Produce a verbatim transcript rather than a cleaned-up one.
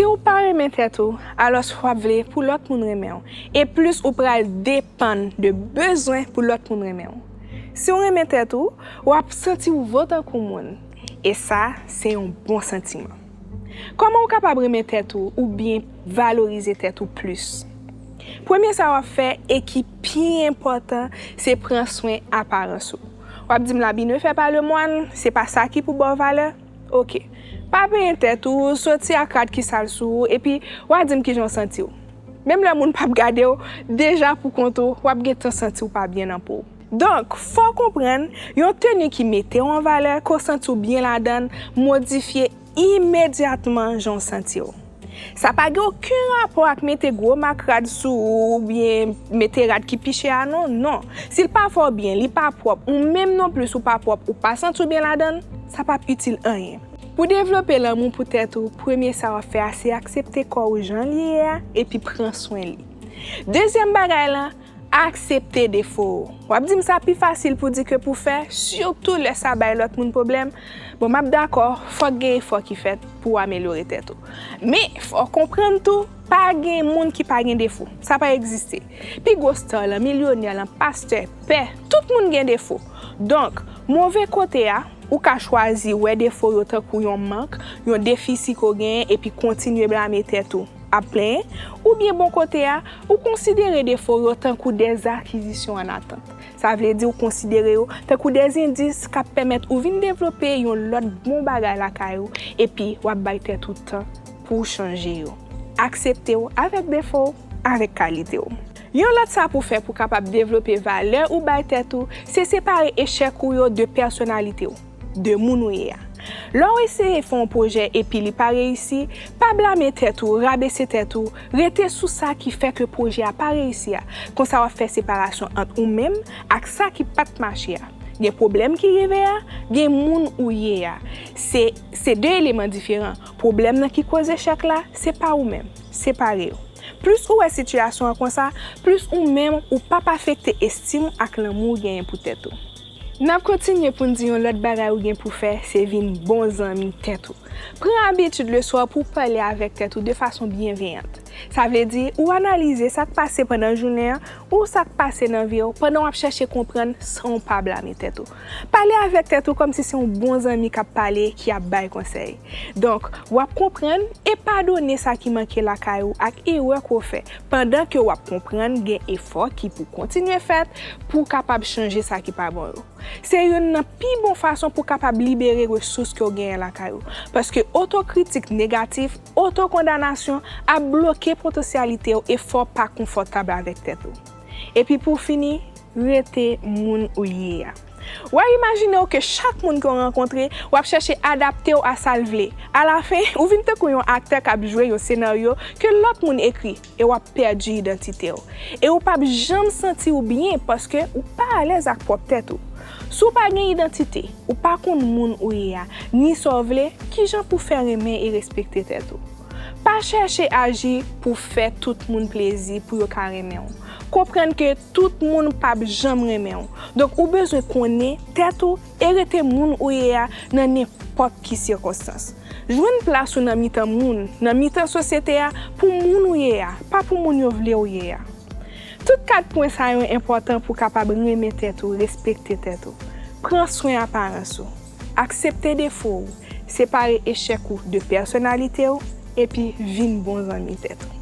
Si w pa renmen tèt ou, alòs w ap vle pou lòt moun renmen w. E plis ou pral depann de bezwen pou lòt moun renmen w. Si w renmen tèt ou, w ap santi w vo tankou moun. E sa, se yon bon santiman. Kòman w kapab renmen tèt ou oubyen valorize tèt ou plis? Premye sa w ap fè e ki pi enpòtan, se pran swen aparans ou. W ap di m, l'habit ne fait pas le moine, se pa sa ki pou ba w valè? Oke. Pa penyen tèt ou, soti ak rad ki sal sou ou, epi w a di m kijan w santi w. Menm lè moun p ap gade w, deja pou kont ou, w ap gentan santi w pa byen nan po w. Donk, fò w konprann, yon teni ki mete w an valè, ke w santi w byen ladan l, modifye imedyatman jan w santi w. Sa pa gen okenn rapò ak mete gwo mak rad sou ou oubyen mete rad ki pi chè a, non, non. Si l pa fè w byen, li pa pwòp, ou menm non plis ou pa pwòp, ou pa santi w byen ladan l, sa p ap itil anyen. Pou devlope lanmou pou tèt ou, premye sa w ap fè a se aksepte kò w jan l ye a, epi pran swen li. Dezyèm bagay lan, aksepte defo w. W ap di m sa pi fasil pou di ke pou fè, sitou lè sa bay lòt moun pwoblèm. Bon, m ap dakò, fòk gen efò ki fèt pou w amelyore tèt ou. Men, fò w konprann tou, pa gen moun ki pa gen defo. Sa pa egziste. Pi gwo star lan, milyonè lan, pastè, pè, tout moun gen defo. Donk, move kote a, ou ka chwazi wè defo yo tankou yon mank, yon defisi ke w genyen, epi kontinye blame tèt ou, ap plenyen, oubyen bon kote a, ou konsidere defo yo tankou dèzakizisyon an atant. Sa vle di ou konsidere yo tankou dèzendis k ap pèmèt ou vin devlope yon lòt bon bagay lakay ou, epi w ap bay tèt ou tan pou w chanje yo. Aksepte w avèk defo w, avèk kalite w. Yon lòt sa pou fè pou w kapab devlope valè ou bay tèt ou, se separe echèk ou yo de pèsonalite w, de moun ou ye a. Lè w eseye fè yon pwojè epi li pa reyisi, pa blame tèt ou, rabese tèt ou, rete sou sa ki fè ke pwojè a pa reyisi a. Konsa w ap fè separasyon ant ou menm ak sa ki pa t mache a. Gen pwoblèm ki rive a, gen moun ou ye a. Se, se de eleman diferan. Pwoblèm nan ki koz echèk la, se pa ou menm. Separe yo. Plis ou wè sitiyasyon an konsa, plis ou menm ou p ap afekte estim ak lanmou w genyen pou tèt ou. N ap kontinye pou n di yon lòt bagay ou gen pou fè, se vin bon zanmi tèt ou. Pran abitid leswa pou w pale avèk tèt ou de fason byenveyant. Sa vle di, ou analize sa k pase pandan jounen an, ou sa k pase nan vi w, pandan w ap chèche konprann san w pa blame tèt ou. Pale avèk tèt ou kòmsi se yon bon zanmi k ap pale, ki ap bay konsèy. Donk, w ap konprann e padone sa ki manke lakay ou ak erè ke w fè, pandan ke w ap konprann gen efò ki pou kontinye fèt pou w kapab chanje sa ki pa bon yo. Se youn nan pi bon fason pou w kapab libere resous ke w genyen lakay ou. Paske otokritik negatif, otokondanasyon ap bloke potansyalite w e fè w pa konfòtab avèk tèt ou. Epi pou w fini, rete moun ou ye a. W a imajine w ke chak moun ke w rankontre, w ap chèche adapte w a sa l vle. Alafen, ou vin tankou yon aktè k ap jwe yon senaryo ke lòt moun ekri e w ap pèdi idantite w. E ou p ap janm santi w byen paske ou pa alèz ak pwòp tèt ou. Si w pa gen idantite, ou pa konn moun ou ye a, ni sa w vle, kijan pou w fè renmen e respekte tèt ou? Pa chèche aji pou w fè tout moun plezi pou yo ka renmen w. Konprann ke tout moun p ap janm renmen w. Donk, ou bezwen konnen tèt ou e rete moun ou ye a nan nenpòt ki sikonstans. Jwenn plas ou nan mitan moun, nan mitan sosyete a, pou moun ou ye a, pa pou moun yo vle w ye a. Tout kat pwen sa yo enpòtan pou w kapab renmen tèt ou, respekte tèt ou. Pran swen aparans ou. Aksepte defo w. Separe echèk ou de pèsonalite w, epi vin bon zanmi tèt ou.